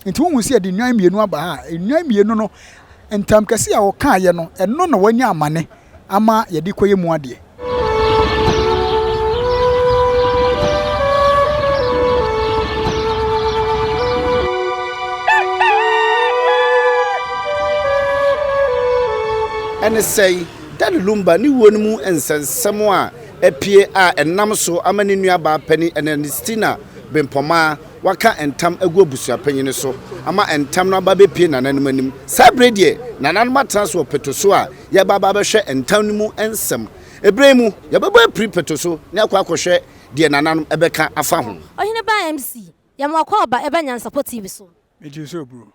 Nti wohu sɛ yɛde nnwan mmienu aba ha a, nnwan mmienu no, ntam kɛseɛ a wɔkaeɛ no, ɛno na wɔanya amane ama yɛde kɔyɛ mu adeɛ. Ɛne sɛn? Daddy Lumba ne wuo no mu nsɛnsɛm a apue a ɛnam so ama ne nuabaa panin Ernestina Bempɔmaa waka ntam agu abusuapanyin no so ama ntam no aba abɛpue nananom anim. Saa berɛ yi deɛ, nananom atena ase wɔ peto so a yɛreba aba abɛhwɛ ntam no mu nsɛm. Ɛberɛ yi mu, yɛbɛbɔ apiri peto so na yɛakɔ akɔhwɛ deɛ nananom bɛka afa ho. Ɔhene ba MC, yɛma w'akwaaba ɛba Nyansapɔ TV so. Megye so bro.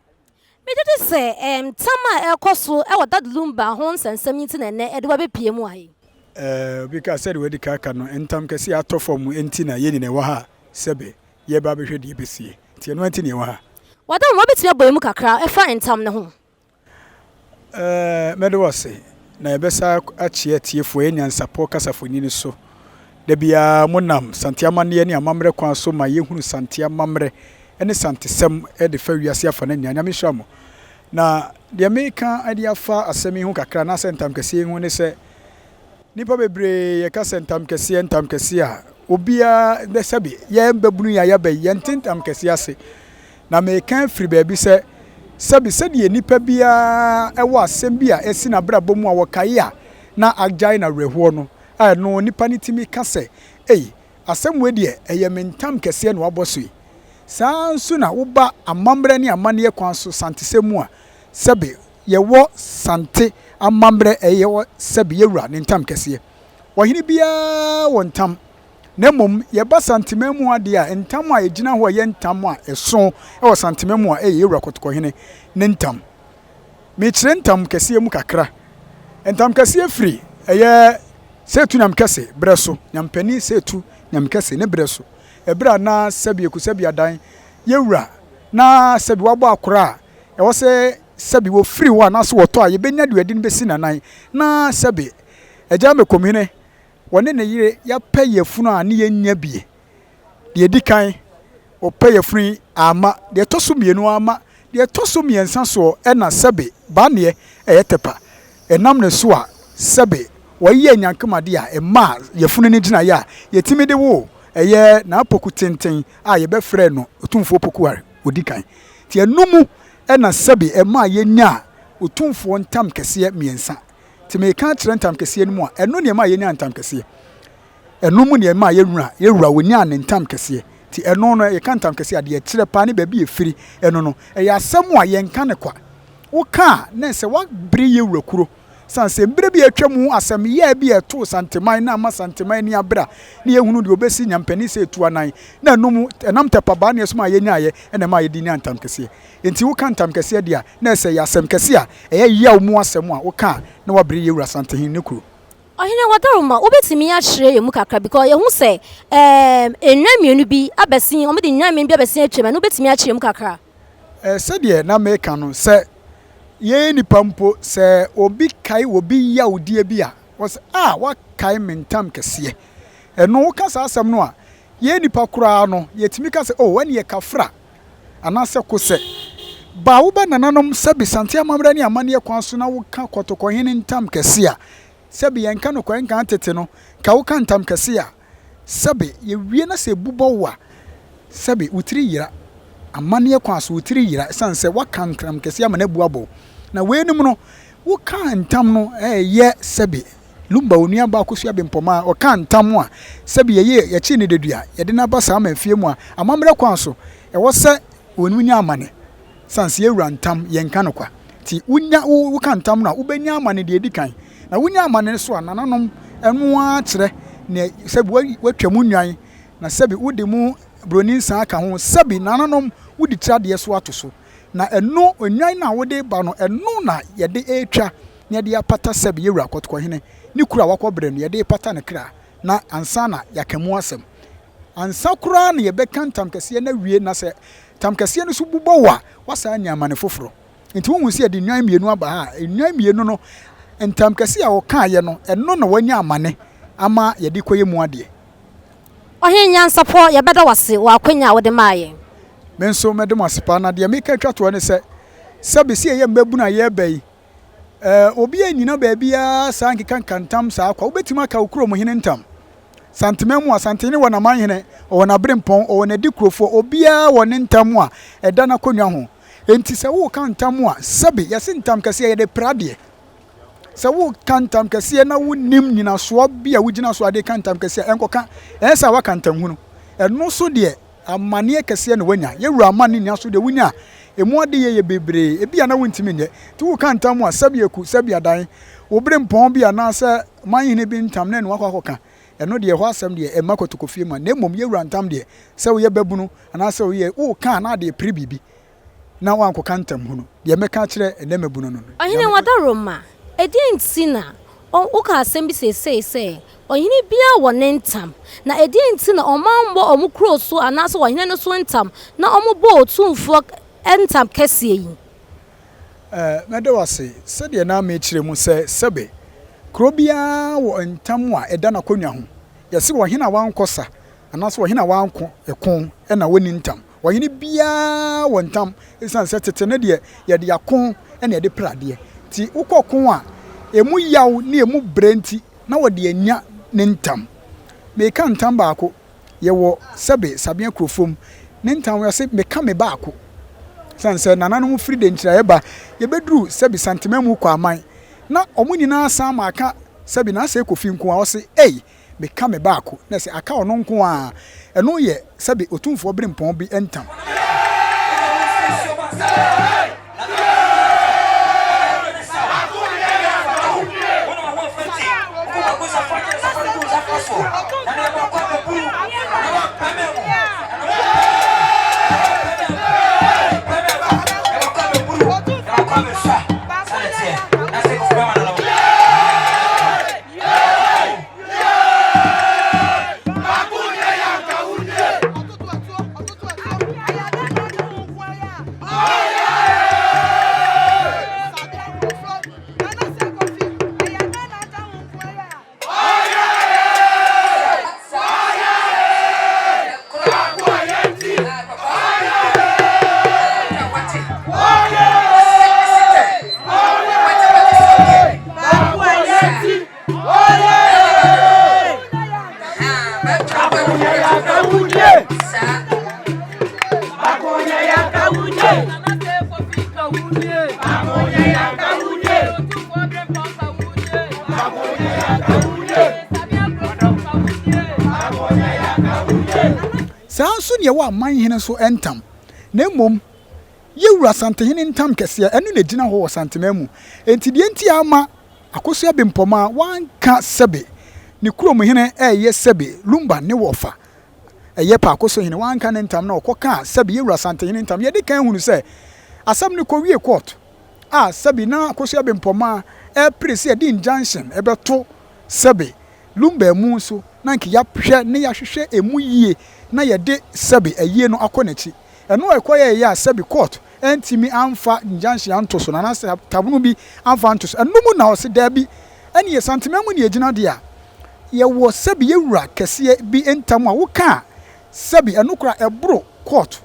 Megye di sɛ ntam a ɛrekɔ so wɔ Dad Lumba ho nsɛnsɛm yi nti na ɛnnɛ ɛde wo abɛpue mu ha yi. Obi ka sɛdeɛ wadi kan aka no, ntam kɛseɛ a atɔ fam nti na yɛn nyinaa wɔ ha sɛbe yɛreba abɛhwɛ deɛ ɛbɛsie. Nti ɛno ara nti na yɛwɔ ha. W'adaworoma wobɛtumi abɔ yɛn mu kakra ɛfa ntam no ho? Mɛda wo ase, na yɛbɛsa akyea atiefoɔ yɛn nyansapɔ kasafoni no so. Da biara monam Sante amanneɛ ne amammerɛ kwan so ma yɛhunu Sante amammerɛ ne Santesɛm de fa wiase afa no nyinaa. Nyame nhyira mo. Na deɛ meka de afa asɛm yi ho kakra anaasɛ ntamkɛseɛ yi ho ne sɛ, Nnipa bebree yɛka sɛ ntam kɛseɛ ntam kɛseɛ a, obiara dɛ sɛbe yɛn babunu yi a yɛaba yi, yɛnte ntam kɛseɛ ase. Na meka afiri baabi sɛ, sɛbe sɛdeɛ nnipa biara wɔ asɛm bi a asi n'abrabɔ mu a wɔkae a na agyae no awerɛhoɔ no, a ɛno nnipa no tumi ka sɛ, Ei, asɛm wei deɛ ɛyɛ me ntam kɛseɛ na wabɔ so yi. Saa ara nso na woba amammerɛ ne amanneɛ kwan so santesɛm mu a, sɛbe Yɛwɔ Sante amammerɛ ɛyɛ sɛbe yɛwura ne ntam kɛseɛ. Ɔhene biara wɔ ntam. Na mmom yɛba Santeman mu adeɛ a, ntam a ɛgyina hɔ a ɛyɛ ntam a ɛso wɔ Santeman mu a ɛyɛ yɛwura Kɔtɔkɔhene ne ntam. Mekyerɛ ntam kɛseɛ mu kakra. Ntam kɛseɛ firi ɛyɛ Setu Nyamekɛse berɛ so, Nyampani Setu Nyamekɛse ne berɛ so. Ɛberɛ a na sɛbe Ekusabi Adan yɛwura na sɛbe wabɔ akora a Ɛwɔ sɛ sɛbe wɔfiri hɔ anaasɛ wɔtɔ a, yɛbɛnya deɛ ɔde no bɛsi n'anan. Na sɛbe Agya Mekomhene, wɔne ne yere yɛapɛ yafunu a ne yɛnnya bie. Deɛ ɛdi kan, wɔpɛ yafunu yi amma. Deɛ ɛtɔ so mmienu amma. Deɛ ɛtɔ so mmiɛnsa soɔ ɛna sɛbe Baneɛ ɛyɛ Tɛpa. Ɛnam ne so a sɛbe wɔyɛɛ nyankemadeɛ a ɛmaa yafunu no gyinaeɛ a yɛtumi de woo ɛyɛ Naapoku tenten a yɛbɛfrɛɛ no Otumfoɔ Pokuare. ɔdi kan. Nti ɛno mu na sɛbe ɛmaa yɛnyaa Otumfoɔ ntam kɛseɛ mmiɛnsa. Nti meka akyerɛ ntam kɛseɛ no mu a, ɛno na ɛmaa yɛnyaa ntam kɛseɛ. Ɛno mu na ɛmaa yɛwura, yɛwura ɔnyaa ne ntam kɛseɛ. Nti ɛno no, yɛka ntam kɛseɛ a, deɛ ɛkyerɛ paa ne baabi a ɛfiri, ɛno no, ɛyɛ asɛm a yɛnka no kwa. Woka a, na ɛsɛ woabere yɛwura kuro. Esiane sɛ bere bi a atwam ho asɛm yɛɛ bi a ɛtoo Santeman na ama Santeman ani abere a na yɛhunu deɛ ɔbɛsi Nyampani sɛ ɛtu anan na ɛno mu ɛnam tɛpabaa ne ɛsom a yɛnyaeɛ na ɛmaa yɛde nyaa ntam kɛseɛ. Enti woka ntam kɛseɛ deɛ a, na ɛsɛ ɛyɛ asɛm kɛseɛ a ɛyɛ yaw mu asɛm a woka a na wabere yɛn wura Santehene ne kuro. Ɔhene Wadaroma, wobɛtumi akyerɛ yɛn mu kakra because yɛhu sɛ ɛɛm nnwan mmienu bi abɛsen, wɔde nnwan mmienu bi abɛsen atwam, ɛno wobɛtumi akyerɛ mu kakra? Sɛdeɛ na meka no, sɛ yɛn nnipa mpo, sɛ obi kae obi yawdeɛ bi a, wɔsɛ, Ah, woakae me ntam kɛseɛ. Ɛno, woka saa asɛm no a, yɛn nnipa koraa no, yɛtumi ka sɛ, Oh, ɛnneɛ kafra, anaasɛ kosɛ. Ba wo ba nananom, sɛbe Sante amammerɛ ne amanneɛ kwan so na woka Kɔtɔkɔhene ntam kɛse a, sɛbe yɛnka nokorɛ nka tete no, nka woka ntam kɛse a, Sɛbe yɛwie na sɛ ebu bɔ wo a, sɛbe wo tiri yera. Amanneɛ kwan so, wo tiri yera ɛsiane sɛ woaka ntam kɛseɛ ama no abu abɔ wo. Na weinom no, wokaa ntam no ɛyɛ sɛbe Lumba onuabaa Akosua Bempɔmaa, ɔkaa ntam a sɛbe yɛyɛ yɛkyee no dedua, yɛde no aba saa amanfie mu a, amammerɛ kwan so, ɛwɔ sɛ wɔn nya amane. Sane sɛ yɛwura ntam, yɛnka no kwa. Nti wonya, wo, woka ntam no a, wobɛnya amane deɛ ɛdi kan. Na wonya amane no so a, nananom, ɛno ara kyerɛ neɛ, sɛbi woatwa mu nnwan, na sɛbi wode mu buroni nsa aka ho, sɛbi nananom, wode tiradeɛ so ato so. Na ɛno, nnwan no a wode ba no, ɛno na yɛde retwa na yɛde apata sɛbi yɛwura Kɔtɔkɔhene ne kuro a wakɔbrɛ no, yɛde repata ne kra, na ansa na yɛaka mu asɛm. Ansa koraa na yɛbɛka ntam kɛseɛ no awie, na sɛ tam kɛseɛ no so bu bɔ wo a, woasan anya amane foforɔ. Enti wohu sɛ yɛde nnwan mmienu aba ha a, nnwan mmienu no, ntam kɛseɛ a wɔkaeɛ no, ɛno na wɔanya amane ama yɛde rekɔyɛ mu adeɛ. Ɔhene Nyansapɔ, yɛbɛda wo ase wɔ akwanya a wode maa yɛn. Me nso mɛda mo ase paa. Na deɛ meka atwa toɔ ne sɛ, sɛbe sɛ yɛyɛ mmabunu a yɛreba yi, eh, obi annyina baabiara saa nkeka nka ntam saa kwa. Wobɛtumi aka wo kurom hene ntam. Santeman mu a, Santehene wɔ n'amanhene, ɔwɔ n'aberempɔn, ɔwɔ n'adikurofoɔ, obiara wɔ ne ntam a ɛda n'akonnwa ho. Enti sɛ woreka ntam a, sɛbe yɛse ntam kɛseɛ yɛde pira adeɛ. Sɛ woreka ntam kɛseɛ na wonnim nyinasoɔ bi a wogyina so a de reka ntam kɛseɛ a, ɛnkɔka. Ɛnyɛ sɛ woaka ntamhunu. Ɛno so deɛ, amaneɛ kɛseɛ na woanya. Yɛn wura amanne nnya so deɛ wonya a, ɛmu adeyɛ yɛ bebree. Ebia na wontumi nyɛ. Nti woreka ntam a, sɛbe aku, sɛbe adan, wo berempɔn bi anaasɛ manhene bi ntam na ɛne wo akɔ akɔka. Ɛno deɛ, ɛhɔ asɛm deɛ, ɛmma kɔtɔkɔfie ma. Na mmom yɛn wura ntam deɛ, sɛ woyɛ babunu anaasɛ woyɛ, woreka a na ade repere biribi. na woankɔka ntam hunu. Deɛ mɛka akyerɛ ɛnnɛ mmabunu no no, Ɔhene deɛ mɛka. Wadaroma, ɛdeɛn nti na woka asɛm bi seesei sɛ, Ɔhene biara wɔ ne ntam, na ɛdeɛn nti na wɔammɔ wɔn kuro so anaasɛ ɔhene no so ntam na wɔbɔɔ otumfoɔ ntam kɛseɛ yi? Mɛda wo ase. Sɛdeɛ na merekyerɛ mu sɛ, sɛbe kuro biara wɔ ntam a ɛda n'akonnwa ho. Yɛse ɔhene a wankɔ sa anaasɛ ɔhene a wanko ɛko na ɔnni ntam. Ɔhene biara wɔ ntam, esiane sɛ tete no deɛ yɛde ako na yɛde pere adeɛ nti, wokɔ ko a, emu yaw ne emu brɛ nti na wɔde anya ne ntam. Meka ntam baako, yɛwɔ sɛbe Sabea Kurofom, ne ntam wɔse meka me baako. Esiane sɛ nananom firi Denkyiraeɛ ba, yɛbɛduru sɛbe Santemamu kɔ Aman, na wɔn nyinaa san ma aka sɛbe Naasei Kofi nko ara, ɔse ei! Meka me baako, na sɛ aka ɔno nko a, ɛno yɛ sɛbe otumfoɔ berempɔn bi ntam. Saa ara nso na yɛwɔ aman hene nso ntam, na mmom yɛwura Asantehene ntam kɛseɛ, ɛno na ɛgyina hɔ wɔ Santeman mu. Enti deɛ nti a ama Akosua Bempɔmaa wanka sɛbe ne kurom hene reyɛ sɛbe Lumba ne wɔfa ɛyɛ Paako so hene, wanka ne ntam na ɔkɔkaa sɛbe yɛwura Asantehene ntam. Yɛde kan hunu sɛ asɛm no kɔwie kɔɔto a sɛbe na Akosua Bempɔmaa repere sɛ yɛde injunction bɛto sɛbe Lumba amu so na anka yɛahwɛ na yɛahwehwɛ ɛmu yie na yɛde sɛbe ayie no akɔ n'akyi. Ɛno a ɛkɔyɛeɛ a sɛbe court antumi amfa injunction anto so no anaasɛ tabono bi amfa anto so, ɛno mu na ɔse daabi, ɛneɛ Santeman mu na yɛgyina deɛ a, yɛwɔ sɛbe yɛwura kɛseɛ bi ntam a woka a sɛbe ɛno koraa ɛboro court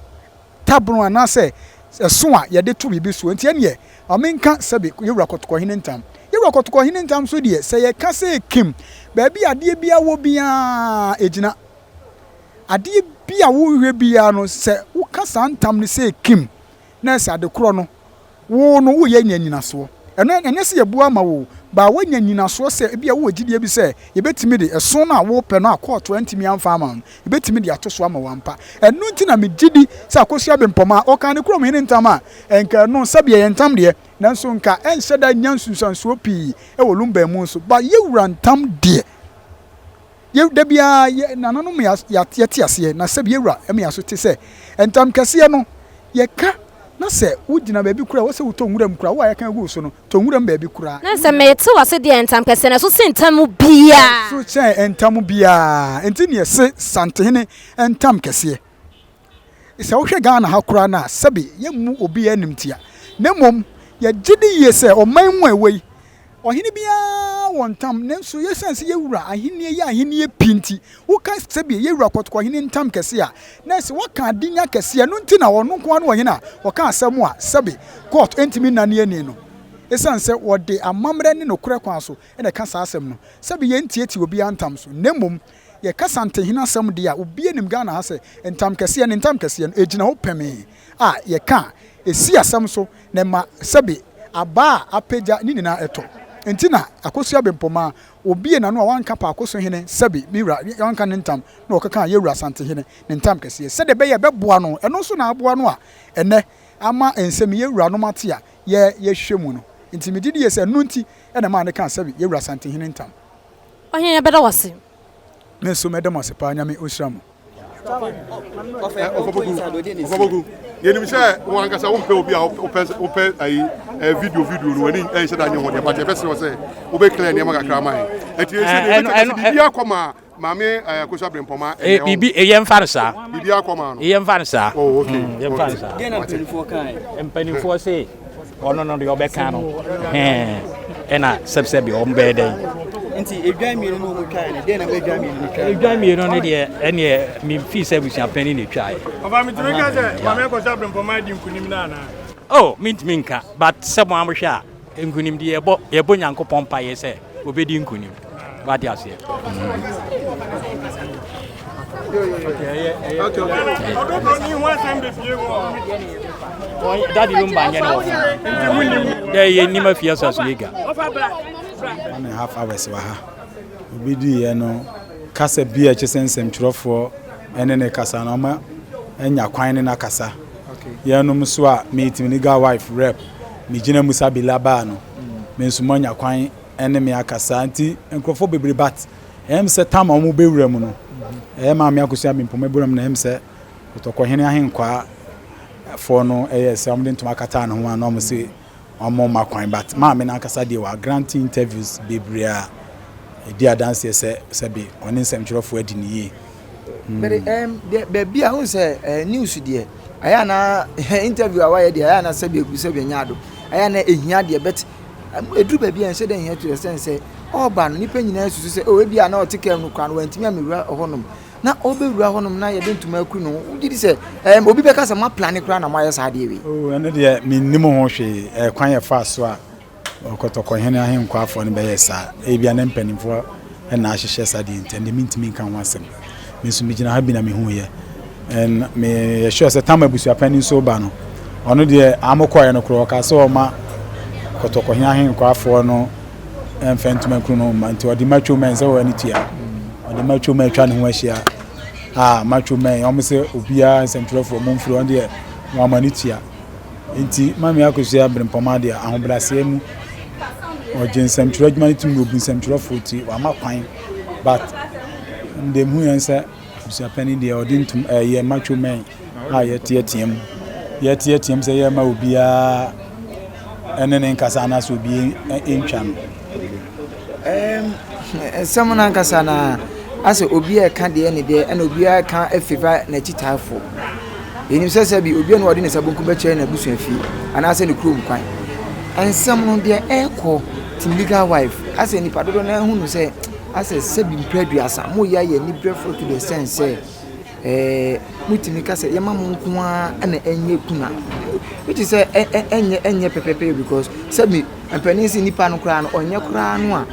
tabono anaasɛ ɛso a yɛde to biribi soɔ, nti ɛneɛ ma menka sɛbe yɛwura Kɔtɔkɔhene ntam. Yɛwura Kɔtɔkɔhene ntam nso deɛ sɛ yɛka sɛ kim, baabi a adeɛ biara wɔ biara ɛgyina. Adeɛ bi a worehwɛ biara no, sɛ woka saa ntam no sɛ kim, na ɛsɛ ade korɔ no, wo no woreyɛ anya nyinasoɔ. Ɛno ɛnyɛ sɛ yɛbua ama wo o, but woanya nyinasoɔ sɛ ebia wowɔ gyidie bi sɛ yɛbɛtumi de ɛso no a worepɛ no a kɔɔto antumi amfa ama wo no, yɛbɛtumi de ato so ama wo ampa. Ɛno nti na megye di sɛ Akosua Bempɔmaa, ɔkaa ne kurom hene ntam a, nka ɛno, sɛdeɛ ɛyɛ ntam deɛ, nanso nka ɛnhyɛ da nnya nsunsuansoɔ pii wɔ Lumba mu nso, but yɛwura ntam deɛ, Yɛ, da biara, yɛ nananom ma yɛ, yɛte aseɛ, na sɛbi yɛ wura ma yɛaso te sɛ, ntam kɛseɛ no, yɛka, na sɛ wo gyina baabi koraa a, ɛwɔ sɛ wo tɔ nwura mu koraa, wo a yɛka agu wo so no, tɔ nwura mu baabi koraa. Na sɛ mete w'ase deɛ, ntam kɛseɛ no, ɛso sen ntam biara. Ɛso kyɛn ntam biara, enti ne yɛse Santehene ntam kɛseɛ. Sɛ wohwɛ Ghana ha koraa no a, sɛbe yɛmmu obiara animtia, na mmom yɛgye di yie sɛ ɔman mu a ɛwɔ yi, ɔhene biara wɔ. wɔ ntam, nanso esiane sɛ yɛn wura ahenni yɛ ahenni pii nti, woka sɛbe yɛn wura Kɔtɔkɔhene ntam kɛse a, na ɛsɛ wɔka adenya kɛse. Ɛno nti na ɔno nko ara ne ɔhene a ɔka asɛm a sɛbe kɔɔto ntumi nnane ani no. Esiane sɛ wɔde amammerɛ ne nokorɛ kwan so na ɛka saa asɛm no, sɛbe yɛntietie obiara ntam so, na mmom yɛka Santehene asɛm deɛ a, obiara nim Ghana ha sɛ ntam kɛseɛ ne ntam kɛseɛ no, ɛgyina hɔ pɛmee a yɛka a, ɛsi asɛm so na ɛma sɛbe aba a apagya ne nyinaa ɛtɔ. Enti na Akosua Bempɔmaa obie n'ano a wanka Paakoso hene sɛbe me wura wanka ne ntam na ɔkeka yɛn wura Asantehene ne ntam kɛseɛ sɛdeɛ ɛbɛyɛ ɛbɛboa no, ɛno nso na aboa no a ɛnnɛ ama nsɛm yi yɛn wuranom ate a yɛ yɛhwehwɛ mu no. Enti megye die sɛ ɛno nti na ɛmaa no kaa sɛbe yɛn wura Asantehene ntam. Ɔhene yɛbɛda wo ase. Me nso mɛda mo ase paa Nyame ɔnhyira mo. Ɔfɔbogu, yɛnim sɛ wo ankasa wompɛ obi a wopɛ wopɛ ayi video video no w'ani ɛnhyɛ da nye ho deɛ but yɛbɛsrɛ wo sɛ wobɛclear nneɛma kakra ma yɛn ɛti ɛsɛ deɛ yɛbɛtumi sɛ biribi akɔ ma maame Akosua Brempɔma ɛnɛ biribi yɛmfa no saa biribi akɔ ma no yɛmfa no saa oh okay yɛmfa no saa deɛ na mpanimfoɔ kae mpanimfoɔ se Ɔno no deɛ ɔbɛka no hɛn ɛna sɛbsɛbi wɔn bɛyɛ dɛn. Nti edwan mmienu no wɔn twaeɛ no deɛ na edwan mmienu no twaeɛ. Edwan mmienu no deɛ ɛneɛ mi fi sɛ abusuapɛni na etwaeɛ. Ɔfa mi tumi ka sɛ maame akɔsɔ abirempɔma adi nkunim no anaa? Oh mi ntumi nka but sɛ mo amohwɛ a nkunim deɛ yɛbɔ yɛbɔ Nyankopɔn mpaeɛ sɛ obedi nkunim. Wate aseɛ. Daddy Lumba nyɛ ne wɔ dɛ yɛ nim afie asase yɛ ga. One and a half hours wɔ ha. Obi diiɛ no kasa bi a ɛkyɛ sɛ nsɛmtwerɛfoɔ ɛne ne kasa no ɔma anya kwan ne no akasa. Yɛnom nso a me team legal wife rep megyina Musa Bila baa no me nso moanya kwan ne me akasa nti nkurɔfoɔ bebree but ɛyɛ me sɛ tam a wɔn bɛwura mu no ɛyɛ maame Akosua Abimpɔn bɛwura mu na ɛyɛ me sɛ Kotɔkɔhene ahenkwaa foɔ no ɛyɛ sɛ wɔn de ntoma kataa ne ho a na wɔn se wɔn mma kwan but maame no ankasa deɛ wa grant interviews bebree a ɛdi adanseɛ sɛ sɛbe ɔne nsɛmtwerɛfoɔ adi ne yie. But deɛ baabi a wohu sɛ eh, news deɛ ɛyɛ ana interview a wayɛ deɛ ɛyɛ ana sɛbi egu sɛbi ɛnyɛ ado ɛyɛ ana ehia deɛ but Ɛduru baabi a ɛnhyɛ da nhia to the extent sɛ ɔreba no nnipa nyinaa susu sɛ oh ebia na ɔte kaa mu no koraa no wantumi ammɛwura hɔnom. Na ɔrebɛwura hɔnom na yɛde ntoma akuru no, wogye di sɛ ɛm obi bɛka sɛ moaplane koraa na moayɛ saa adeɛ wei? Oh, ɛno deɛ mennim ho hwee. Ɛkwan yɛfaa so a Ɔkɔtɔkɔhene ahenkwafoɔ no bɛyɛɛ saa. Ebia na mpanimfoɔ na ahyehyɛ saa deɛ nti, ɛnde mentumi nka ho asɛm. Me nso megyina ha bi na mehuiɛ. And meyɛ sure sɛ tam abusuapanin nso ba no, ɔno deɛ amo kɔɛ no korɔ ɔka sɛ ɔma kɔtɔkɔhene ahenkwafoɔ no mfa ntoma nkuru no mma nti ɔde matwo mɛn sɛ wɔn ani tua ɔde matwo mɛn atwa ne ho ahyia a matwo mɛn wɔn sɛ obiara nsɛmtwerɛfoɔ mo mfiri wɔn deɛ wɔn ama ne tua nti maame akosua berempɔma deɛ ahobrɛaseɛ mu ɔgye nsɛmtwerɛ adwuma no tumi obu nsɛmtwerɛfoɔ ti wama kwan but deɛ mehu yɛn sɛ Abusuapanin deɛ ɔde ntom ɛyɛ macho men a yɛteateam yɛteateam sɛ yɛma obiara ɛne ne nkasa anaasɛ obi ntwa no. Nsɛm no ankasa na asɛ obi a ɛka deɛ ne deɛ ɛna obiara ka afifa n'akyitaefo. Yɛnim sɛ sɛ bi obi a na ɔde ne nsa bonkum bɛkyerɛ n'abusua fie anaasɛ ne kurom kwan. Nsɛm no deɛ ɛrekɔ team legal wife asɛ nipa dodoɔ no ahu no sɛ Asɛ sɛbi mprɛ aduasa moyɛ ayɛ anibrɛfoɔ to the extent sɛ ɛɛ motumi ka sɛ yɛma mo nko ara na ɛnyɛ kuna which is sɛ ɛnyɛ ɛnyɛ pɛpɛpɛ because sɛbi mpanin sɛ nipa no koraa no ɔnyɛ koraa no a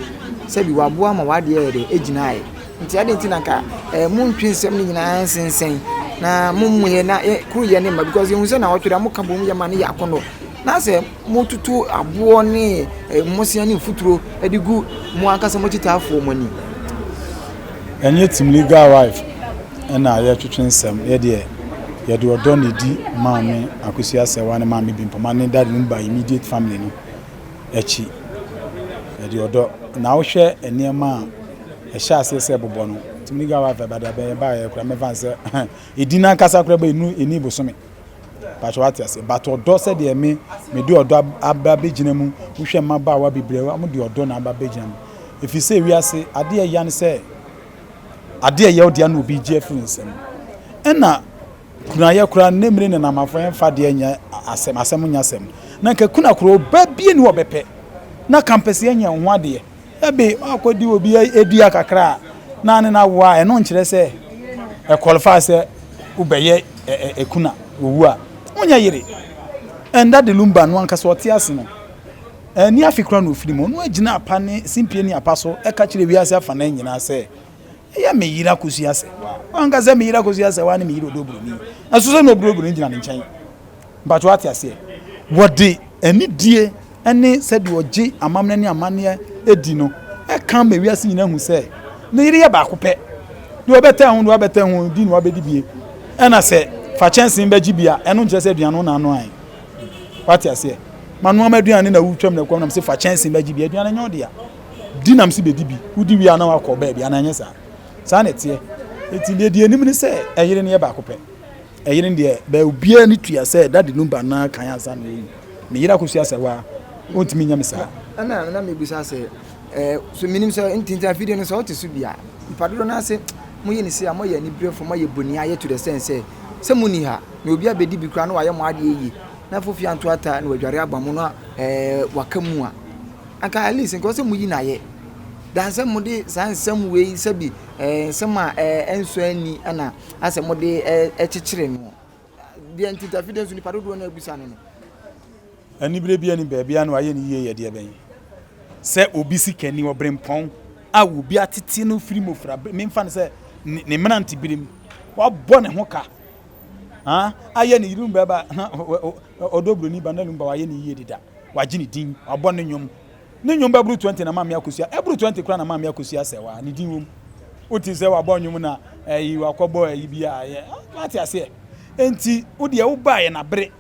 sɛbi waboa ma wadeɛ yɛ dɛ egyina yɛ nti adi nti na nka ɛɛ montwe nsɛm no nyinaa nsensɛn na mo mmoyɛ na koro yɛ ne mma because ehu sɛ na ɔtwe da mo ka bom yɛ ma ne yɛ akɔnɔ na sɛ Mototo aboɔ ne mmosea ne mfuturo de gu mo ankasa mo akyitaafoɔ mo ani. Ɛnyɛ team legal wife na yɛtwetwe nsɛm, yɛ deɛ yɛde ɔdɔ na ɛdi maame Akosua Serwaa ne maame Bimpoma ne daddy no ba immediate family no akyi. Yɛde ɔdɔ na wohwɛ nneɛma a ɛhyɛ aseɛ sɛ ɛbobɔ no, team legal wife ɛba da bɛn ɛbaeɛ koraa mɛfa no sɛ ɛdi no ankasa koraa bɛ ɛni bosome. Pakyɛ wate aseɛ but ɔdɔ sɛdeɛ me mede ɔdɔ aba bɛgyina mu wohwɛ mmabaawa bebree wɔn de ɔdɔ na aba bɛgyina mu ɛfiri sɛ wiase adeɛ ɛya ne sɛ adeɛ ɛyɛ ɔdeɛ na obi gye afiri nsam ɛna kunayɛ koraa ne mmiri ne namafo ɛmfa deɛ nyɛ asɛm asɛm nyɛ asɛm na nka kuna koraa ɔba bie ne ɔbɛpɛ na kampɛsɛ nyɛ ho adeɛ. Ɛbe wakɔdi obi adua kakra a na ne no awo a, ɛno nkyerɛ sɛ ɛqualify sɛ wobɛyɛ ekuna owu a wonyɛ yere. Ɛnda de Lumba no ankasa ɔte ase no, ɛnni afe koraa na ofiri mu. Ɔno agyina apa ne simpie ne apa so ɛka kyerɛ wiase afanan nyinaa sɛ ɛyɛ me yere Akosua Asɛwa. Wanka sɛ me yere Akosua Asɛwa ne me yere Odo Broni. Ɛso sɛ na Odo Broni gyina ne nkyɛn. Mpakyɛ wate aseɛ? Wɔde anidie ne sɛdeɛ ɔgye amammerɛ ne amanneɛ di no ka ma wiase nyinaa hu sɛ ne yere yɛ baako pɛ. Deɛ ɔbɛtɛn ho deɛ wabɛtɛn ho di na wabɛdi bie. Ɛna sɛ fa kyɛnsee bɛgye bi a, ɛno nkyerɛ sɛ aduane no na anoae. Wate aseɛ? Manoa m'aduane na wotwam na kɔm nam sɛ fa kyɛnsee bɛgye bi. Aduane nyɛ wo dea. Di nam sɛ bɛdi bi. Wodi wie a na wakɔ baabi anaa ɛnyɛ saa? Saa na ɛteɛ. Enti deɛ di anim ne sɛ ɛyere no yɛ baako pɛ. Ɛyere no deɛ, bɛ obiara ani tua sɛ Daddy Lumba no ara kan ansa na wawu. Me yere Akosua Asɛwa, ɔntumi nyɛ me saa. Ɛna na mebisa sɛ, eh, so menim sɛ ntintan afidie no sɛ wote so bi a, nipa dodoɔ no ara se moyɛ no sei a moayɛ aniberefoɔ, moayɛ boniayɛ to the extent sɛ, sɛ monni ha na obi abɛdi bi koraa na wayɛ mo adeɛ yie na fofie anto ata na wadware aba mo na eh, waka mu a, anka at least nka ɔsɛ moyi no ayɛ dan sɛ mode saa nsɛm wei sɛbi eh, nsɛm a eh, ɛnsɔ ani ɛna asɛ mode kyekyere no. Deɛ ntintafidie nso nipa dodoɔ no abisa no no. Anibere bi ani baabi a na wayɛ no yie yɛ deɛ bɛn? Sɛ obi sikani, ɔberempɔn a obi atete no firi mmofra memfa no sɛ ne mmeranteberem, wabɔ ne ho ka, ayɛ ne yere bɛba ɔdɔ buroni ba na lumba wayɛ ne yie deda, wagye ne din, wabɔ ne nnwom. Ne nnwom bɛboro 20 na Maame Akosua, ɛboro 20 koraa na Maame Akosua sɛ waa, ne din wom. Wote sɛ wabɔ nnwom na ɛyi wakɔbɔ ɛyi bi a yɛ, wate aseɛ. Enti wo deɛ wobaeɛ na bere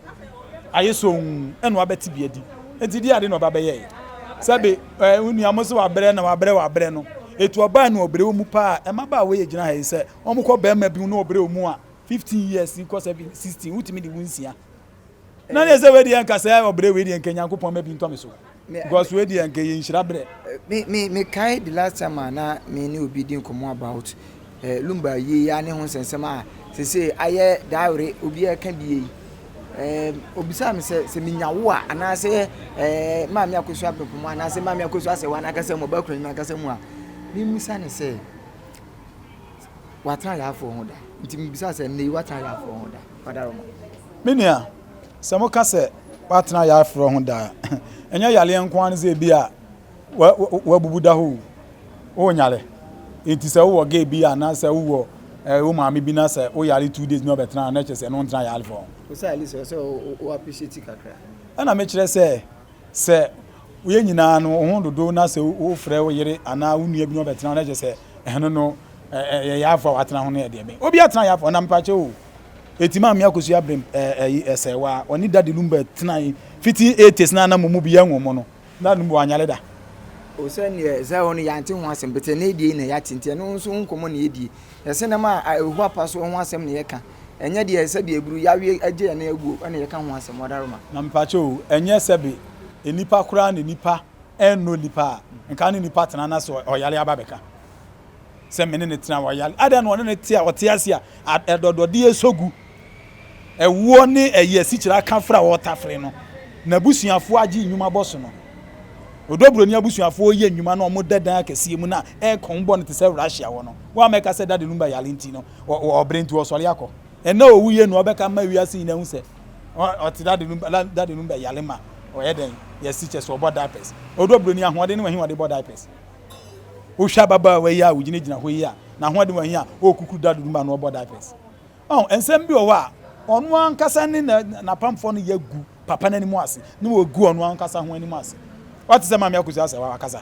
ayɛ sɔnn ɛna wabɛte bi adi. Enti deɛ ade na ɔba bɛyɛɛ. Sɛbe ɛɛ wo nua mo sɛ wabrɛ na wabrɛ wabrɛ no. Etu ɔbaa na ɔbrɛ wɔ mu paa. Mmabaawa yi gyina ha yi sɛ wɔn kɔ bɛrima bi mu na ɔbrɛ wɔ mu a 15 years kɔ 7 16 wotumi de wo nsia. Na deɛ sɛ wei deɛ nka sɛ ɔbrɛ wei deɛ nka Nyankopɔn ma bi ntɔ me so. Because wei deɛ nka yɛ nhyira brɛ. Me me me kae the last time a na me ne obi di nkɔmɔ about eh, lumba yie ya ne ho nsɛnsɛm a sese ayɛ dawere obi ɛka bi yi. Eh, obisaa me sɛ sɛ menya wo a anaasɛ eh, maame akosua abɛpɔmu anaasɛ maame akosua asɛwa n'ankasa mu ɔbaa kura n'ankasa mu a memusa ne sɛ watena yaafoɔ ho da nti mebisa sɛ nnɛ yi watena yaafoɔ ho da wadaroma. Me nua, sɛ moka sɛ woatena ayarefoɔ ho da a, ɛnyɛ yareɛ nko ara ne sɛ ebi a woabubu da hɔ o. Wonyare. Enti sɛ wowɔ gay bi anaasɛ wowɔ eh, wo maame bi na sɛ woyare 2 days na ɔbɛtena a, na ɛkyerɛ sɛ ɛno ntena ayarefoɔ ho. Wo sɛ at least ɛsɛ wo appreciate kakra. Ɛna mekyerɛ sɛ sɛ woyɛ nyinaa no wo ho dodo na sɛ wofrɛ wo yere anaa wo nua bi na ɔbɛtena ho na ɛkyerɛ sɛ ɛno no ɛyɛ yarefoɔ a watena ho no yɛ deɛ bɛn. Obi atena yarefoɔ na mepakyɛ o. Eti Maame Akosua Brem ɛyi Ɛsɛwa ɔne Daddy Lumba tenae fiti 80s na na mo mu bi yɛ nwomo no. Na Lumba wanyare da. O sɛ neɛ sɛ hɔ no yɛante ho asɛm but ɛnɛ deɛ yi na yɛate nti ɛno nso ho nkɔmmɔ na yɛdie. Yɛse nam a ɛho apa soɔ ho asɛm na yɛka ɛnyɛ deɛ sɛdeɛ aburu yɛawe agye yɛn aguo na yɛka ho asɛm wadaroma. Na mepakyɛ o ɛnyɛ sɛbe nnipa koraa na nnipa ɛnnɔ nnipa a nka ne nnipa tena na sɛ ɔyare aba bɛka. sɛ me ne no tena wɔ Adɛn na ɔne no te a ɔte ase a ɛdɔdɔdeɛ sɔ gu ɛwoɔ ne ɛyi asikyire aka fra a ɔretafere no n'abusuafoɔ agye nnwuma bɔ so no Odo Broni abusuafoɔ yɛ nnwuma na wɔn da dan akɛseɛ mu na ɛkɔn bɔ no te sɛ Russia wɔ no wɔn a mɛka sɛ Daddy Lumba yare nti no ɔbrɛ nti ɔsɔre akɔ ɛnna owu yɛ no ɔbɛka ma wiase nyinaa hu sɛ ɔte Daddy Lumba Daddy Lumba yare ma ɔyɛ dɛn yɛsi kyɛ sɛ ɔbɔ diapers Odo Broni ahoɔden ne wɔn he wɔde bɔ diapers. Wohwɛ ababaawa yi a ogyinagyina hɔ yi a, n'ahoɔden wɔ he a ɔɔkukuru da dodo ma no ɔbɔ diapers? Ɔho, nsɛm bi wɔ hɔ a, ɔno ankasa ne n'apamfoɔ no yɛ gu papa no anim ase, na wɔgu ɔno ankasa ho anim ase. Wate sɛ Maame Akosua asɛ wakasa?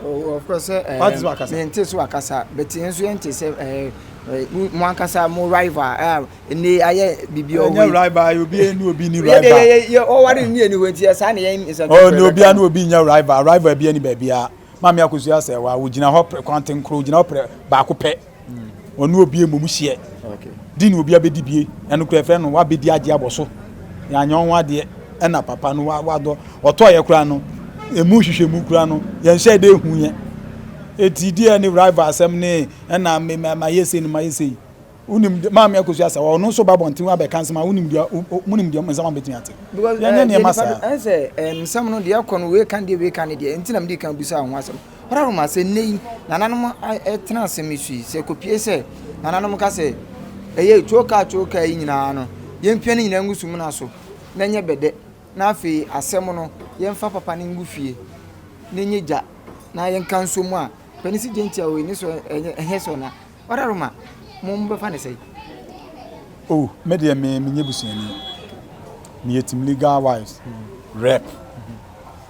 Oh, of course, sɛ eh, Wate sɛ wakasa? Mente so wakasa, but yɛn nso yɛnte sɛ eh, eh, mo ankasa mo rival a ɛnne ayɛ biribi ɔwɔ yi. Ɛnyɛ rival, obi ne obi ni rival. Yɛ yɛ ɔware ne yɛ ni hɔ nti yɛ saa na yɛn nsɛntwerɛ. Oh, ne obi ne obi nyɛ rival, rival bi ani baabiara. Maame Akosua sɛ wa wogyina hɔ prɛ kwantenkoro ogyina hɔ prɛ baako pɛ ɔne obi mmom hyeɛ di ne obi abɛdi bie ɛno kora ɛfrɛ no wabɛdi agye abɔ so yɛanyɛ ho adeɛ ɛna papa no wadɔ ɔtɔɔyɛ koraa no ɛmu hwehwɛ mu koraa no yɛnhyɛ dɛ ehu yɛ eti deɛ ne rival asɛm ne ɛna mayɛ sei no mayɛ sei Wonim deɛ Maame Akosua sɛ ɔno nso ba abɔnten abɛka nsɛm a wonim deɛ monim deɛ nsɛm a mobɛtumi ate. Because Yɛnyɛ eh, nneɛma deɛ saa. nipa ɛn sɛ eh, nsɛm no deɛ ɛkɔ no wei ka deɛ wei ka ne deɛ nti na mede kan bisa ho asɛm. Ɔdaroma, sɛ nnɛ yi nananom tena asɛm yi so yi, sɛ ɛkɔpue sɛ nananom ka sɛ, ɛyɛ tookaa tookaa yi nyinaa no, yɛmpia ne nyinaa ngu sumina so na ɛnyɛ bɛdɛ, na afei asɛm no yɛmfa papa no ngu fie na ɛnyɛ gya na yɛnka nso mu a, panin si gye ntia wei ne so ɛnyɛ sɛ ɔna. Ɔdaroma, mo mobɛfa no sɛn? Oh, me deɛ me menyɛ busuani. Meyɛ team legal wives rep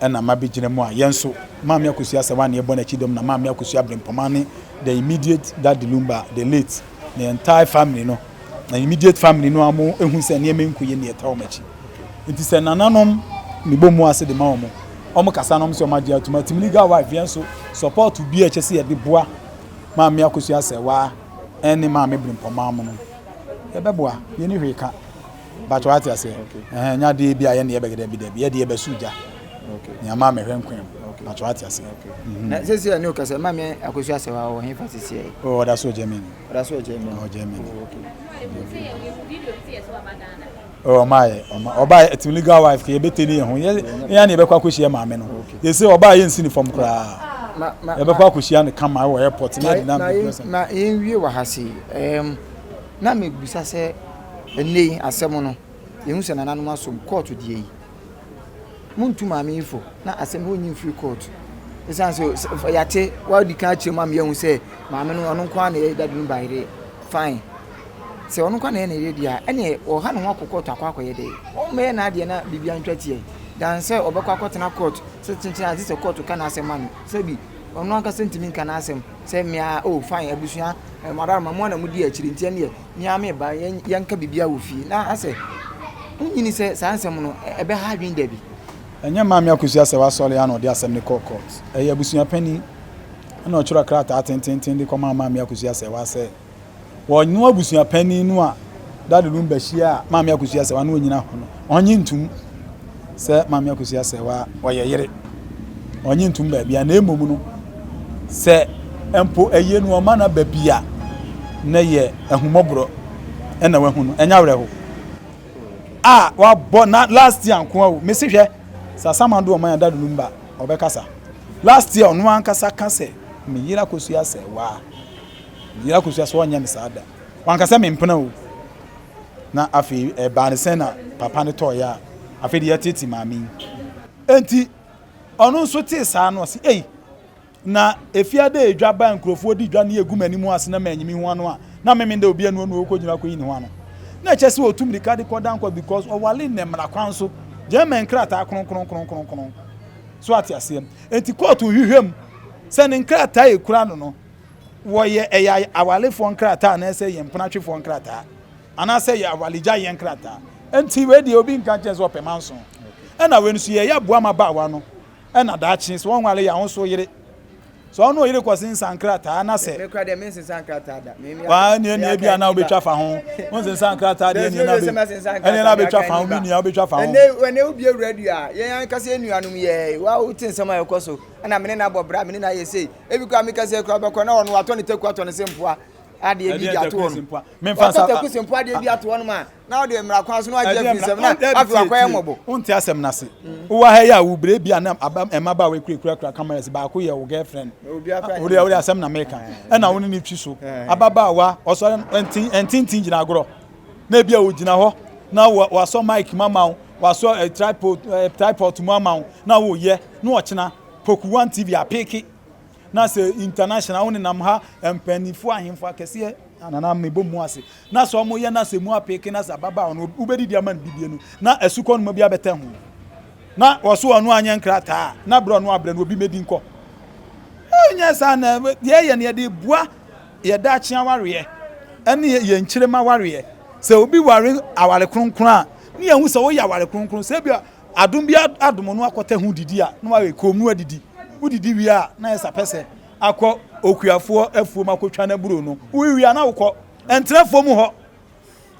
ɛna mabɛgyina mu a yɛn nso Maame Akosua Asɛwa na yɛbɔ n'akyi dɔm na Maame Akosua Brempɔma ne the immediate Daddy Lumba the late ne entire family no na immediate family no a wɔn ehu sɛ nneɛma nko yɛ ne yɛta wɔn akyi nti sɛ nananom mebɔ mu ase de ma wɔn wɔn kasa na wɔn sɛ wɔn agye atum a team legal wife yɛn nso support bi a ɛkyɛ sɛ yɛde boa Maame Akosua Asɛwa ɛne Maame Brempɔma mo no yɛbɛboa yɛni hwee ka But wate aseɛ ɛhɛn nyɛ adeɛ bi a yɛne yɛbɛgɛ dabi dabi yɛde yɛbɛso gya nea maa mehwɛ nkwa mu but wate aseɛ. Na sɛsi a ne okasa maame Akosua Asɛwa wɔ hefa sɛsi ɛ? Oh ɔda so wɔ Germany. Ɔda so wɔ Germany. Ɔwɔ Germany. Oh okay. Oh ɔma yɛ ɔma ɔba yɛ team legal wife kɛ yɛbɛte ne yɛ ho yɛ yɛn na yɛbɛkɔ akɔhyia maame no yɛsɛ ɔba yɛ nsi ne fam koraa yɛbɛkɔ akɔhyia no kama wɔ airport ne yɛde nam ma yɛnwie wɔ ha sei ɛɛm na mebisa sɛ Ɛnnɛ yi asɛm no, yɛhu sɛ nananom asom kɔɔto deɛ yi. Montu maame yi fo na asɛm no ɔnyi mfiri kɔɔto. Ɛsiane sɛ yɛate wadi kan akyerɛ mu ama yɛahu sɛ maame no ɔno nko ara na ɛyɛ dade no ba yere. Fine. Sɛ ɔno nko ara na ɛyɛ ne yere deɛ a, ɛneɛ ɔha ne ho akɔ kɔɔto akɔ akɔyɛ dɛ. Ɔmmɛyɛ n'adeɛ na biribiara ntwa teɛ. Dan sɛ ɔbɛkɔ akɔtena kɔɔto sɛ kyenkyen a gye sɛ kɔɔto ka n'asɛm ma no. Sɛbi ɔno ankasa ntumi nka n'asɛm sɛ mmea oh fine abusua mo adaroma mo ara na modi akyire nti ɛneɛ Me ara me ba, yɛnka biribiara wɔ fie. Na asɛ, wonyini sɛ saa nsɛm no, ɛbɛha adwene da bi. Ɛnyɛ Maame Akosua sɛ wasɔre ara na ɔde asɛm no kɔɔ court. Ɛyɛ abusua panin na ɔtwerɛ krataa tententen de kɔmaa Maame Akosua Sɛwa sɛ wɔno abusua panin no a Daddy Lumba hyia a Maame Akosua Sɛwa na ɔnyina hɔ no, ɔnye ntum sɛ Maame Akosua Sɛwa ɔyɛ yere. Ɔnye ntum baabi a na mmom no sɛ mpo ɛyɛ no ɔma no aba bi a na yɛ ahummɔborɔ ɛna wahu no ɛnyɛ awerɛho a wabɔ na last year nko a o mesi hwɛ sɛ asamando ɔman adado no mba ɔbɛkasa last year ɔno ankasa ka sɛ me yere akosua sɛ waa me yere akosua sɛ ɔnyɛ me saa da wankasa me mpena o na afei ɛbaa ne sɛn na papa no tɔɔyɛ a afei deɛ yɛtete maame yi enti Ɔno nso tee saa no, ɔse, Ei, na efiada a edwa ba a nkurɔfoɔ di dwa ne egu m'anim ase na manyi me ho ano a, na memene dɛ obi anu anu ɔkɔgyina akɔyi ne ho ano. Na ɛkyɛ sɛ ɔtu mmirika de kɔda nkwa because ɔwale nnɛ mmara kwan so, German nkrataa kronkronkronkron. So ate aseɛ? Enti kɔɔto nhwehwɛ mu sɛ ne nkrataa a ɛkura no no, wɔyɛ ɛyɛ awalefoɔ nkrataa anaasɛ ɛyɛ mpenatwefoɔ nkrataa. Anaasɛ yɛ awaregyaeɛ nkrataa. Enti wei deɛ obi nka nkyɛn sɛ ɔpɛ manso. Ɛna wei nso yɛyɛ aboa ma baawa no ɛna daakye sɛ wɔnware yɛ ahosuo yere. Sɛ ɔno ɔyere kɔ sensa nkrataa na sɛ. Me kura deɛ me nsesa nkrataa da. Waa ne ɛne ebi a na wobɛtwa fa ho. Wo nsesa nkrataa deɛ ɛne na bɛ ɛne na bɛtwa fa ho me nua wobɛtwa fa ho. Ɛnɛ ɛnɛ wobie radio a yɛn ankasa yɛn nuanom yɛ wa wote nsɛm a ɛkɔ so ɛna mene na abɔ bra mene na ayɛ sei ebi kura meka sɛ kura bɛkɔ na ɔno watɔ ne taku atɔ ne se mpoa adeɛ bi de ato hɔ no watɔ taku sempo adeɛ bi ato hɔ nom a na ɔde mmara kwan so na wagye afiri nsɛm na afei wakɔyɛ mmɔbɔ. Wonte asɛm no ase. Wowɔ ha yi a wobrɛ bi a na mmabaawa ekurakura cameras baako yɛ wo girlfriend. Wode wode asɛm na meka. Ɛna wo ne ne twi so. Ababaawa ɔsɔre ntintin gyina agorɔ. Na ebi a ogyina hɔ na wasɔ mic mu ama wo, wasɔ tripod tripod mu ama wo na woyɛ na ɔkyena Poku One TV apeke. Na sɛ international wo nenam ha mpanyinfoɔ ahemfo akɛseɛ nana mebɔ mu ase na sɛ ɔmo yɛ na sɛ mu apeke na sɛ ababaawa no wobɛdidi ama no bibie no na asukɔ noma bi abɛtɛ ho na wɔso ɔno anyɛ nkrataa na berɛ ɔno abrɛ no obi mɛdi nkɔ ɛnyɛ saa na deɛ ɛyɛ no yɛde boa yɛ daakye awareɛ ɛne yɛn nkyerɛma awareɛ sɛ obi ware aware kronkron a ne yɛhu sɛ woyɛ aware kronkron sɛ bi Adom bi adom no akɔtɛ ho didi a, na wayɛ komm na wadidi. Wodidi wie a, na ayɛ sɛ apɛ sɛ akɔ okuafoɔ afuom akɔtwa n'aburo no. Wowie a, na wokɔ. Ɛntena afuom hɔ.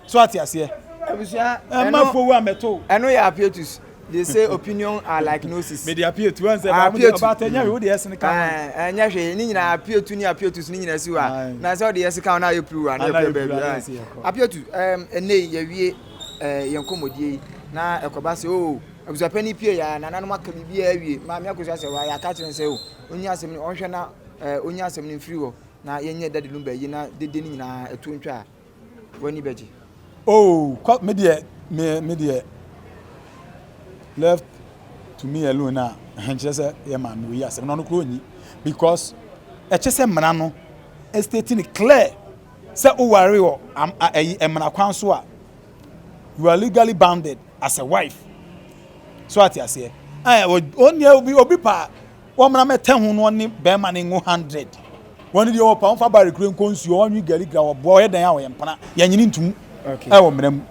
So ate aseɛ? Abusua, Ɛmma afuo wu ammɛto wo. Ɛno yɛ apietus. They say opinion are like noses. Mede apietu ɛn sɛ baako deɛ ɔbaata ɛnyɛ hwee wode ɛsene ka ho. Ɛnyɛ hwee ne nyinaa apietu ne apietus ne nyinaa si hɔ a na sɛ wode ɛse ka ho na ayɛ plural na yɛpɛ baabi. Apietu ɛnɛ yi yɛwie yɛn nkɔmmɔdie yi na ɛkɔba sɛ oo. Abusuapanin pue a, nananom aka biribiara awie. Maame Akosua sɛ wa yɛaka akyerɛ no sɛ o, ɔnyi asɛm no, ɔnhwɛ na ɛɛ ɔnyi asɛm no mfiri hɔ na yɛnyɛ Daddy Lumba yi na dede no nyinaa ɛto ntwa a, w'ani bɛgye. Oh, kɔ me deɛ me me deɛ left to me alone a nkyerɛ sɛ yɛ maame oyi asɛm na ɔno koro onyi because ɛkyɛ sɛ mmara no state no clear sɛ woware wɔ ɛyi mmara kwan so a you are legally bounded as a wife so ate aseɛ ɛɛ ɔnni obi obi pa wɔn mɛ tɛ ho no ɔne bɛrima ne ngo hundred wɔn deɛ wɔpa wɔn fa baari kure nkɔ nsuo wɔn nwi gari gra wɔboa ɔyɛ dan a wɔyɛ mpana yɛn nyini ntum ɛwɔ mmerɛ mu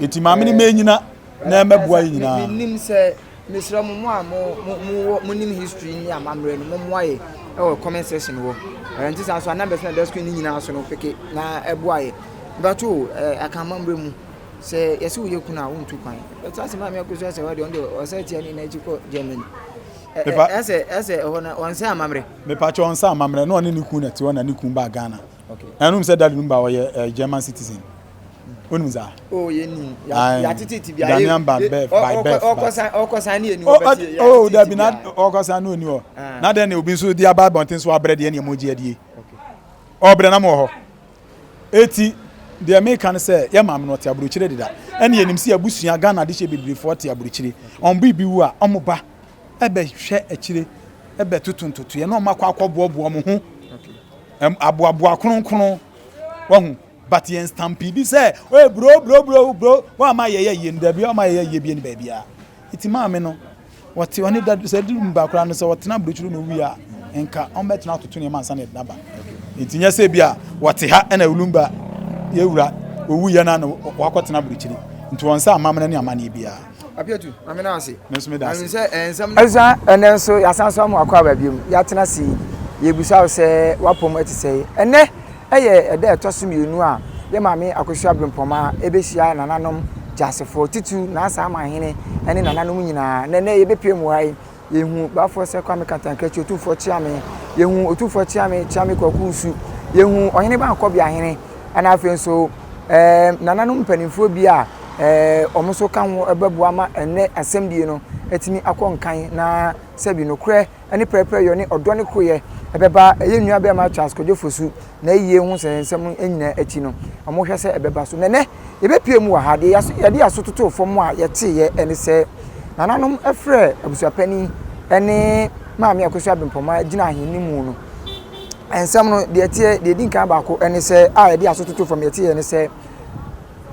eti maame ne mɛ nyina na ɛmɛboa yi nyinaa. Menim sɛ mesrɛ mo mo a mo mo mo wɔ mo nim history ne amammerɛ no mo mmoa yɛ ɛwɔ comment section hɔ ɛɛ nti saa nso a numbers na ɛda screen ne nyinaa so no peke na ɛboa yɛ bato ɛɛ aka amammerɛ mu sɛ yɛsɛ woyɛ kunu a wontu kwan ɛte ase maame akosua sɛ wɔde ɔno deɛ ɔsɛ tia ne n'akyi kɔ Germany ɛsɛ ɛsɛ ɛhɔ na ɔnsɛ amammerɛ. Mepakyɛ ɔnsɛ amammerɛ na ɔne ne kun na ɛte hɔ na ne kun baa Ghana. Ɛnum sɛ dadi no ba ɔyɛ German citizen. Wonim saa? Oh, yɛnim. Yɛatete bi. Ghanaian by birth, by birth. Ɔkɔsan ne ɛni hɔ bɛti. Oh, dabi na ɔkɔsan ne ɔni hɔ. Ah. Na dɛn na obi nso de aba abɔnten so abrɛ deɛ ne ɛmo gye adie. Ɔbrɛ na mo wɔ hɔ. Eti deɛ meka no sɛ yɛ maame no ɔte aburokyire deda. Ɛne yɛnim sɛ abusua Ghana de hyɛ bebree te aburokyire. Ɔmo biribi wu a ɔmo ba ɛbɛhwɛ akyire ɛbɛtoto ntotoeɛ na ɔmo akɔ akɔboaboa ɔmo ho. Aboaboa kronkron. Wahu? But yɛn stampede sɛ oye bro bro bro bro wɔn ama yɛyɛ yie no dabi wɔn ama yɛyɛ yie bi ne baabi a eti maame no wɔte ɔne da sɛ duru mu baakora no sɛ wɔtena aburokyiri na owie a nka wɔn bɛtena atoto nneɛma ansa na yɛde naba eti nyɛ sɛ bi a wɔte ha ɛna olumba yɛwura owu yɛ na wakɔtena aburokyiri nti wɔn nsa amammerɛ ne amanneɛ biara. Apiatu, Maame na ase. Me nso meda ase. Sɛ eh, nsɛm no. Ɛsa ɛnɛ nso yɛasan so ama akɔ aba biom. Yɛatena ase yi, yɛbisa wo sɛ w'apɔm te sɛn. Ɛnɛ ɛyɛ ɛda a ɛtɔ so mmienu a yɛ maame Akosua Brempɔmaa ɛbɛhyia nananom Gyasefoɔ, titiriw Nansa Amanhene ne nananom nyinaa. Na ɛnɛ yɛbɛpue mu ha yi, Yɛhu Bafoɔ sɛ Kwame Kantankrakyi, Otumfoɔ Kyeame, yɛhu Otumfoɔ Kyeame, Kyeame Kwaku Nsu, yɛhu Ɔhene Bankɔbeahene, ɛna afei nso ɛɛ nananom mpanimfoɔ bi a ɛɛ wɔn nso ka ho bɛboa ma ɛnnɛ asɛmdie no atumi akɔ nkan na sɛbi nokorɛ ne pɛrɛpɛrɛyɔ ne ɔdɔ ne koroyɛ ɛbɛba ɛyɛ nua bɛrima Charles Kwadwo Fosu na ayie ho nsɛnsɛm nyinaa akyi no wɔhwɛ sɛ ɛbɛba so. Nɛnɛ Yɛbɛpue mu wɔ ha. Deɛ yɛde yɛn aso totoo fam a yɛteeɛ ne sɛ, nananom frɛɛ abusuapanin ne Maame Akosua Abrempɔma gyina ahenni mu no. Nsɛm no, deɛ ɛteɛ, deɛ ɛdi nkan baako ne sɛ, a yɛde aso totoo fam yɛteeɛ ne sɛ,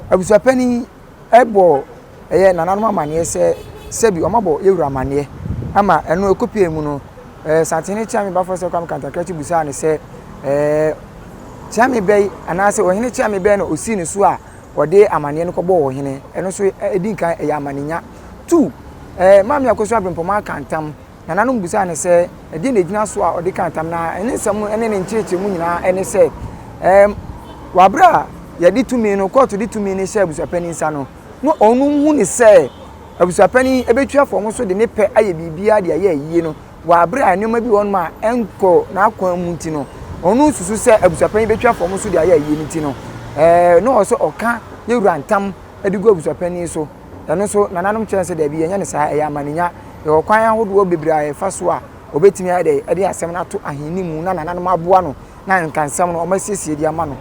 abusuapanin bɔ ɛyɛ nananom amaneɛ sɛ, sɛbi wɔabɔ yɛwura amaneɛ ama ɛno ɛkɔpue mu no, ɛɛ Santehene Kyeame Bafo Kwame Kantakrakyi busaa no sɛ, ɛɛ Kyeame bɛn anaasɛ ɔhene kyeame bɛn na osii ne so a ɔde amaneɛ no kɔbɔɔ ɔhene? Ɛno nso ɛdi nkan ɛyɛ amanenya. Tu, ɛɛ Maame Akosua Abrempɔmaa ka ntam. Nananom bisaa no sɛ ɛdeɛn na ɛgyina so a ɔde ka ntam na ne nsɛm ne ne nkyerɛkyerɛmu nyinaa ɛne sɛ ɛɛm wɔ abere a yɛde tumi no kɔɔto de tumi no hyɛ abusuapanin nsa no na ɔno hu ne sɛ abusuapanin ɛbɛtua fam so de ne pɛ ayɛ biribiara de ayɛ ayie no Wɔ bere a nneɛma bi wɔ hɔnom a ɛnkɔ n'akwan mu nti no, ɔno nsusu sɛ abusuapanyin betwa fam so de ayɛ ayie no nti no, ɛɛ na ɔwɔ sɛ ɔka yɛwura ntam de gu abusuapanyin so. Ɛno nso, nananom kyerɛ sɛ daabi, yɛnyɛ no saa, ɛyɛ amanenya. Yɛwɔ kwan ahodoɔ bebree a yɛfa so a wɔbɛtumi ayɛ dɛ de asɛm no ato ahenni mu na nananom aboa no na nka nsɛm no wɔasiesie de ama no.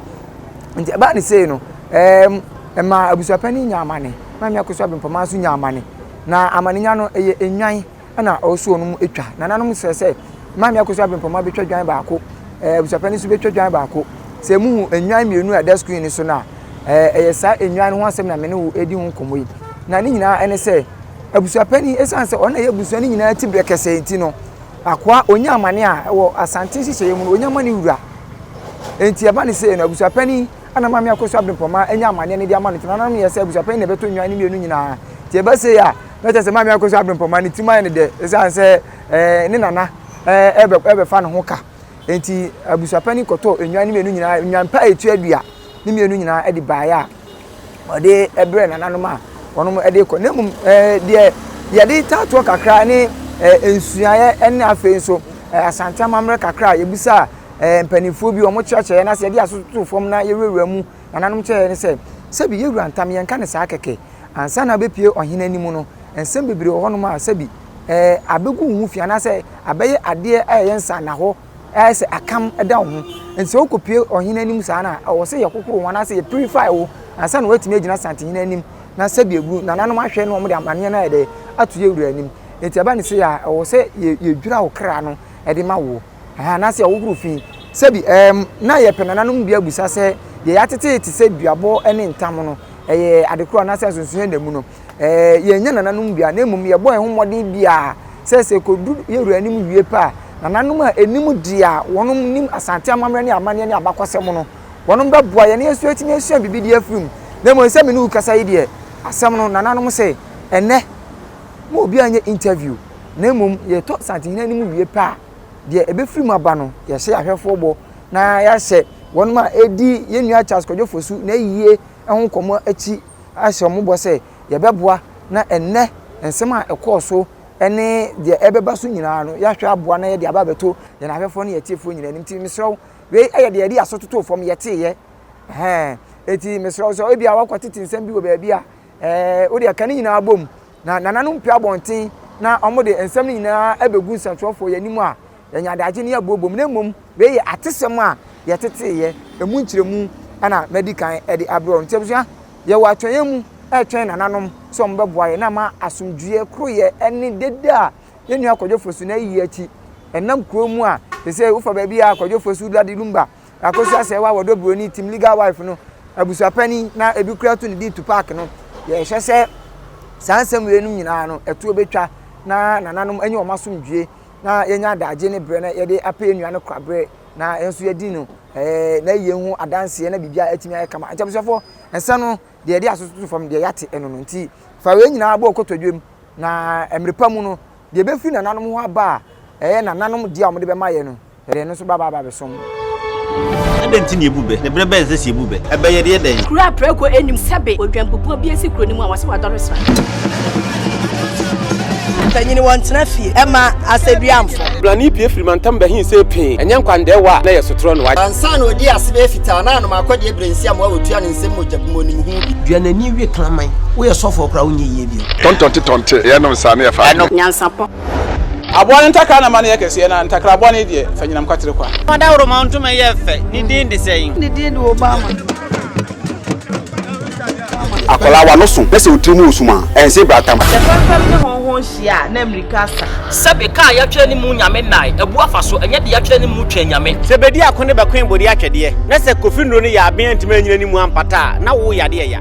Nti ɛbaa ne sei no, ɛɛm, ɛmaa abusuapanyin nya amane, Maame Akosua Abrempɔmaa nso nya amane. Na amanenya no, ɛyɛ nnwan. na ɔwɔ no mu twa. Nananom srɛ sɛ, Maame Akosua Abrempɔma bɛtwa dwan baako, ɛɛ abusuapanin nso bɛtwa dwan baako. Sɛ muhu nnwan mmienu a ɛda screen no so no a, ɛɛ ɛyɛ saa nnwan no ho asɛm na me ne wo redi ho nkɔmmɔ yi. Na ne nyinaa ɛne sɛ, abusuapanin, ɛsiane sɛ ɔno na ɛyɛ abusua no nyinaa ti berɛ kɛsɛ nti no, akoa ɔnya amane a ɛwɔ Asante nhyehyɛeɛ mu no, ɔnya ma ne wura. Enti ɛba ne sei no, abusuapanin Ɛna Maame Akosua Abrempɔmaa anya amaneɛ no de ama no nti nananom yɛ sɛ abusuapanyin na ɛbɛtɔ nnwan no mmienu nyinaa. Nti ɛba sei a, na kyerɛ sɛ Maame Akosua Abrempɔmaa ne tirim ayɛ no dɛ ɛsiane sɛ ɛɛ ne nana ɛɛ ɛbɛ ɛbɛfa ne ho ka. Nti abusuapanyin kɔtɔɔ nnwan no mmienu nyinaa, nnwan pa a ɛtua dua ne mmienu nyinaa de baeɛ a ɔde brɛɛ nananom a wɔn de kɔ. Na mmom ɛɛ deɛ yɛde taatoɔ kakra ne ɛɛ nsuaeɛ ne afei nso ɛɛ Asante amammerɛ kakra a yɛbisaa Ɛɛ mpanimfoɔ bi wɔn kyerɛkyerɛ yɛn na sɛ yɛde aso toto fam na yɛwurawura mu nananom kyerɛ yɛn sɛ sɛbi yɛwura ntam yɛnka no saa kɛkɛ ansa na wobɛpue ɔhene anim no nsɛm bebree wɔ hɔnom a sɛbi ɛɛ abɛgu wo ho fi anaasɛ abɛyɛ adeɛ a ɛyɛ nsannahɔ ayɛ sɛ akam da wo ho. Nti sɛ wokɔpue ɔhene anim saa no a, ɛwɔ sɛ yɛhohoro wo anaasɛ yɛ purify wo ansa na woatumi agyina Santehene anim na sɛbi agu nananom ahwɛ na wɔde amaneɛ no ayɛ dɛ ato yɛ wura anim. Nti ɛba no sei a, ɛwɔ sɛ yɛdwira wo kra no de ma wo. Aha, anaasɛ yɛhohoro fi. Sɛbi ɛɛm, na yɛpɛ nananom bi abusa sɛ deɛ yɛatete te sɛ duabɔ ne ntam no, ɛyɛ ade korɔ anaasɛ nsonsonoeɛ nna mu no. Ɛɛ, yɛnnya nananom dua, na mmom yɛbɔ yɛn ho mmɔden biara sɛ sɛ ɛkɔduru yɛn wura anim wie pɛ a, nananom a ɛnim deɛ a wɔnom nim Asante amammerɛ ne amanneɛ ne abakɔsɛm no, wɔnom bɛboa yɛn na yɛn nso yɛatumi asua biribi de afiri mu. Na mmom sɛ me ne wo kasa yi deɛ, asɛm no, nananom se, ɛnnɛ, ma obiara nyɛ interview, na mmom yɛtɔ Asantehene anim wie pɛ a, deɛ ɛbɛfiri mu aba no, yɛhyɛ yɛn ahwɛfoɔ bɔ na yɛahyɛ wɔnom a ɛredi yɛn nua Charles Kwadwo Fosu n'ayie ho nkɔmmɔ akyi ahyɛ wɔn bɔ sɛ yɛbɛboa na ɛnnɛ nsɛm a ɛkɔɔ so ne deɛ ɛbɛba so nyinaa no, yɛahwɛ aboa na yɛde aba abɛto yɛn ahwɛfoɔ ne yɛn atiefoɔ nyinaa anim. Nti mesrɛ wo, wei yɛ deɛ yɛde aso totoo fam yɛteeɛ. Ɛhɛn, eti mesrɛ wo sɛ ebia wakɔtete nsɛm bi wɔ baabi a, ɛɛ, wo deɛ ka ne nyinaa bom na nananom pue abɔnten na wɔde nsɛm no nyinaa abɛgu nsɛntwerɛfoɔ yɛn anim a, Yɛanya adagye ne yɛaboobom, na mmom wei yɛ atesɛm a yɛteteeɛ, ɛmu nkyerɛmu na madi kan de abrɛ wo. Nti abusua, yɛwɔ atwɛnyɛ mu retwɛn nananom sɛ wɔbɛboa yɛn na ama asomdwoeɛ, koroyɛ ne dede a yɛn nua Kwadwo Fosu n'ayie akyi ɛnam kuro mu a seesei wofa baabi a Kwadwo Fosu, Ladi Lumba, Akosua Sɛwa, Wɔdɔ Buroni, Team Legal Wife no abusuapanin na ebi kura to ne din Tupac no, yɛhwɛ sɛ saa nsɛm weinom nyinaa no ɛtoɔ bɛtwa na nananom anya wɔn asomdwoeɛ na yɛnya adagye ne berɛ na yɛde apɛ yɛn nua no koraberɛ na yɛn nso yɛdi no ɛɛ n'ayie ho adanseɛ na biribiara atumi ayɛ kama. Nti abusuafoɔ, nsa no deɛ yɛde asototo fam deɛ yɛate ɛno no nti fa wei nyinaa bɔ kotodwam na mmerɛ pa mu no deɛ ɛbɛfiri nananom hɔ aba a ɛyɛ nananom deɛ a wɔde bɛma yɛ no yɛde ɛno nso bɛba aba abɛsom. Adɛn nti na yebu bɛ? Na bere bɛn na ɛsɛ sɛ yebu bɛ? Ɛbɛ yɛ deɛ dɛn? Kuro a prɛko nnim sɛbe odwanbubuo bi asi kuro no mu a wɔse wadɔre sra. Mpanyini wɔntena fie ɛma asɛduamfo. Blani pue firi mantam bɛhe see pee, ɛnyɛ nkwandɛɛwa a na ɛyɛ sotorɔ na wagye. Ansa na ɔdii ase bɛyɛ fitaa na anom akɔdeɛ berɛ nsi amoa wɔtua ne nsam mogya bi mu ɔnim ho bi. Dua n'ani we kraman. Woyɛ sɔfoɔ koraa wonyɛ yie bio. Tɔntɔnte tɔnte, yɛnom saa na yɛfa adeɛ. Nyansapɔ. Aboa no ntakra na ma no yɛ kɛseɛ, na ntakra bɔne deɛ, fa nyinam kwatere kwa. Ɔdawuroma ntoma yɛ fɛ, ne din de sɛn? Ne din de Obama. Akwadaa w'ano so na sɛ wo tiri mu wɔ sum a, ɛnse bratam. Sɛ fɛmfɛm ne hɔnhɔn hyia a, na mmirika asa. Sɛbe ka a yɛatwerɛ ne mu Nyame nnae, abu afa so, ɛnyɛ deɛ yɛatwerɛ ne mu Twɛn Nyame. Sɛ bedi ako ne bɛkoe bode atwɛdeɛ, na sɛ Kofi nnuro no yɛ aben antumi anyina ne mu ampata a, na wo yadeɛ ya.